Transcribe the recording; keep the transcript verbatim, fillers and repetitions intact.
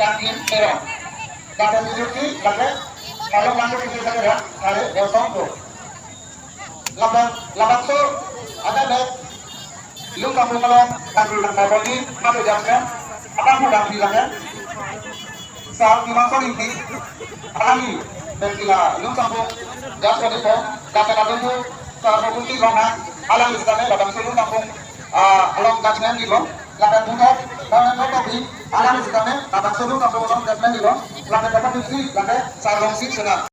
Tangkim Teron. Lapen Nijukti lake Halong Langkuk Kisi Sakera, Hare Bosong Pro. Lapen labangso ada mek Lungkampung along Tangri Langkapoli, Madu Jasmen, Abang Hudang Bilangan, Sar Kimangso Ringki, Alami, Bengkila Lungkampung Jasmen Ipo, Dapen Adungku, Sar Bokunti Longhang, Alami Sitame, Labangso Lungkampung, ah, along Jasmen Ipo, Lapen Buthok, Dapen Bokobi, Alami Sitame, Labangso Lungkampung along Jasmen Ipo, Lapen Dapen Diksi, Lapen Sar Longsi Sena.